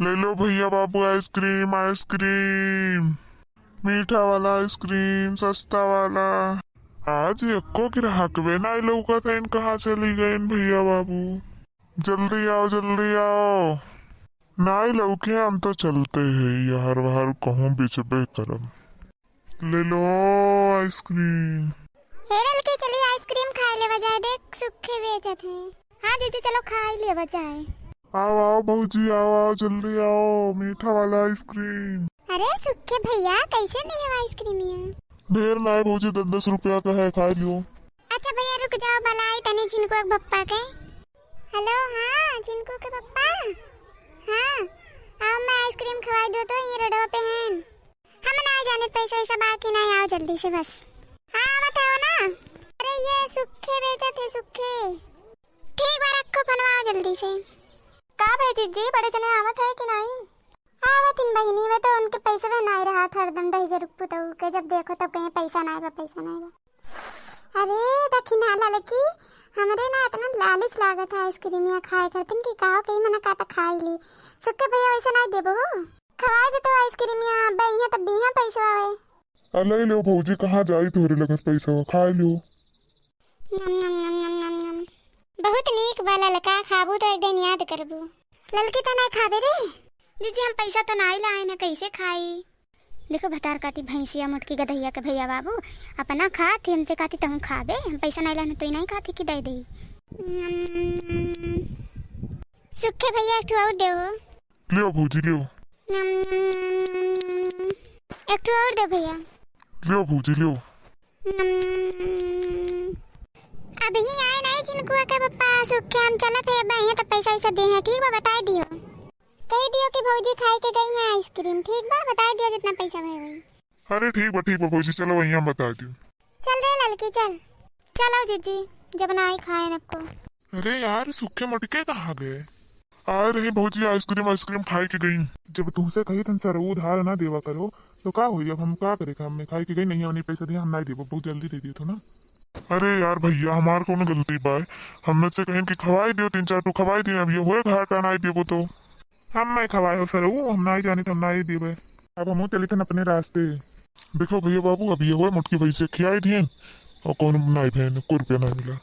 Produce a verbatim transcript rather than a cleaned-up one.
ले लो भइया बाबू आइसक्रीम, आइसक्रीम, मीठा वाला आइसक्रीम, सस्ता वाला। आज एक्को ग्राहकवे नाई लउकत है, इन कहाँ चली गइन भइया बाबू? जल्दी आओ, जल्दी आओ, नाई लउके हम तो चलते हैं, यहर वहर कहूँ बेचबे करब। ले लो आइसक्रीम। हे ललकी, चली आइसक्रीम खाए लेवा जाए, देख सुखे बेचत है। हाँ जीजी, चलो खाए लेवा जाए। आओ, आओ भौजी, आओ, आओ, जल्दी आओ, मीठा वाला आइसक्रीम। अरे सुखे भइया, कैसे नहीं है आइसक्रीम ये? ढेर नाई भौजी, दस दस रुपया का है, खाए लियो। अच्छा भइया रुक जाओ, बलाई तनी झिनको के पप्पा के। हेलो, हाँ, झिनको के पप्पा। हाँ, आओ, मैं आइसक्रीम खवाई दो तो, ये रोडवा पे हैं। हम ना जाने पैसा वैसा बाकी नहीं, आओ जल्दी से बस। हाँ, आवत है ना। अरे ये सुखे बेचत है, सुखे। ठीक बा, रखो फोनवा, आओ जल्दी से। का भाई जीजी, बड़े जने आवत है कि नहीं? आवत हिन बहिनी, वे तो उनके पैसवे नाई रहत, हरदम दहिजर पुतऊ के जब देखो तब कहीं पैसा नाई बा, पैसा नाई बा। अरे दखिना ललकी, हमरे ना इतना लालच लागत है आइसक्रीमिया खाए खातिर कि का कहीं मना का तो खाई ली। सुखे भइया वैसे नाई देबो हो, खवाई दे तो आइसक्रीमिया, बइया तब दिया पैसा आवे। आ ले लो भौजी, कहाँ जाई तोहरे लगस पैसा, खाए लो। नम, नम, नम, नम, नम, नम। बहुत नीक बा ललका, खाबू तो एक दिन याद करबू। ललकी त ना खाबे रे। जीजी, हम पैसा तो नाई लाए ना, कैसे खाई? देखो भतार काटी भैंसिया मोटकी गदहिया के भइया बाबू, अपना खात ही हमसे कहती तहूँ खाबे, हम पैसा नाई लाए ना तो ही नाई कहती कि दे दे। नम, नम, नम, नम। सुखे भइया एक ठो और दे हो। लियो भौजी, लियो। नम, नम, नम, नम, नम। एक ठो और दे भइया। लियो भौजी, लियो। नम, नम, नम, नम। अबही आए नाई झिनकुआ के पप्पा, सुखे हम चलत है, अब यहाँ तो पैसा वैसा दे हैं, ठीक बा, बताई दियो। कही दियो कि भौजी खाए के गई हैं आइसक्रीम, ठीक बा, बताई दियो जितना पैसा भए वही। अरे ठीक बा, ठीक बा भौजी, चलो वहीं हम बताई दियो। चल रे ललकी, चल। चलो जीजी, जब नाई खाए नको। अरे यार, सुखे मोटके कहाँ गए? आए रही भौजी, आइसक्रीम, आइसक्रीम खाए के गई। जब तुमसे कही थन सर उधार ना देवा करो, तो का होई? अब हम का करे? काम में खाए के गई नहीं, हमने पैसा दिया, हम नाई देबो, बहुत जल्दी दे दियो तो ना। अरे यार भइया, हमार कौन गलती बा? हमने से कहीं कि खवाई दियो, तीन चार ठो खवाई दियो, अब ये हुए घाटा नाई देबो तो। हम नाई खवाए हो सरऊ, हम नाई जानी तो हम नाई देबे। अब हमहू चली थन अपने रास्ते। देखो भइया बाबू, अब ये हुए मोटकी भैंसे खियाई दियन और कौन नाई भेन, को रुपया नाई मिला।